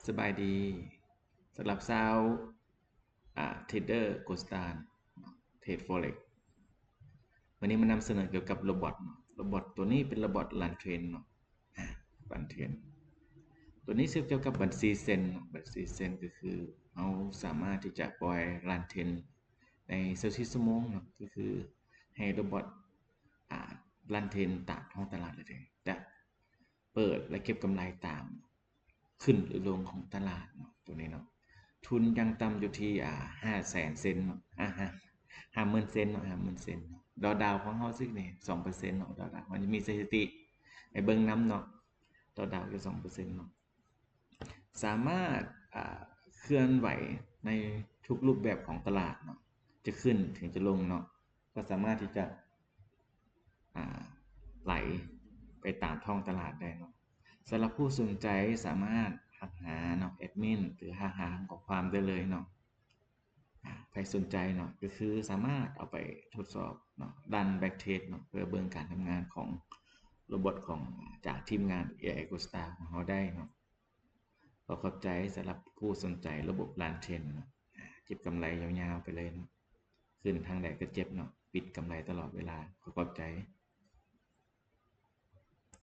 ສະບາຍດີ ສຳລັບຊາວ ອາ ເທຣດເດີ Goldstar ເນາະ ເທຣດ Forex ມື້ນີ້ມານຳສະເໜີກ່ຽວກັບໂຣບອດເນາະ. ໂຣບອດຕົວນີ້ເປັນໂຣບອດ run trend ເນາະ ອາ run trend ຕົວນີ້ເຊິ່ງກ່ຽວກັບບັນຊີເຊັນເນາະ. ບັນຊີເຊັນກໍຄືເຮົາສາມາດທີ່ຈະປ່ອຍ run trend ໃນຊາວສີ່ຊົ່ວໂມງເນາະ ກໍຄືໃຫ້ໂຣບອດ ອາ run trend ຕາມທ້ອງຕະຫຼາດເລີຍ ຈະເປີດ ແລະ ເກັບກຳໄລຕາມຂຶ້ນ ຫຼື ລົງຂອງຕະຫຼາດເນາະ ຕົວນີ້ເນາະ. ທຶນຢ່າງຕ່ຳຢູ່ທີ່ ອາ ຫ້າແສນເຊັນເນາະ ອາ ຫ້າ ຫ້າໝື່ນເຊັນເນາະ ຫ້າໝື່ນເຊັນເນາະ. ດອວດາວຂອງເຮົາຊິກນີ້ ສອງເປີເຊັນເນາະ ດອວດາວ ເຮົາຈະມີສະຖິຕິໃຫ້ເບິ່ງນຳເນາະ. ດອວດາວຢູ່ສອງເປີເຊັນເນາະ ສາມາດ ອາ ເຄື່ອນໄຫວໃນທຸກຮູບແບບຂອງຕະຫຼາດເນາະ ຈະຂຶ້ນເຖິງຈະລົງເນາະ ກໍສາມາດທີ່ຈະ ອາ ໄຫຼໄປຕາມທ້ອງຕະຫຼາດໄດ້ເນາະ. ສຳລັບຜູ້ສົນໃຈສາມາດທັກຫາເນາະ ແອດມິນ ຫຼື ທັກຫາທາງຂໍ້ຄວາມໄດ້ເລີຍເນາະ. ອາ ໃຜສົນໃຈເນາະ ກໍຄືສາມາດເອົາໄປທົດສອບເນາະ run backtest ເນາະ ເພື່ອເບິ່ງການທຳງານຂອງໂຣບອດຂອງ ຈາກທີມງານ ເອໄອ Goldstar ຂອງເຮົາໄດ້ເນາະ. ຂໍຂອບໃຈສຳລັບຜູ້ສົນໃຈລະບົບ run trend ເນາະ ເກັບກຳໄລຍາວໆໄປເລີຍເນາະ ຂຶ້ນທາງໃດກໍເຈັບເນາະ ປິດກຳໄລຕະຫຼອດເວລາ. ຂໍຂອບໃຈ.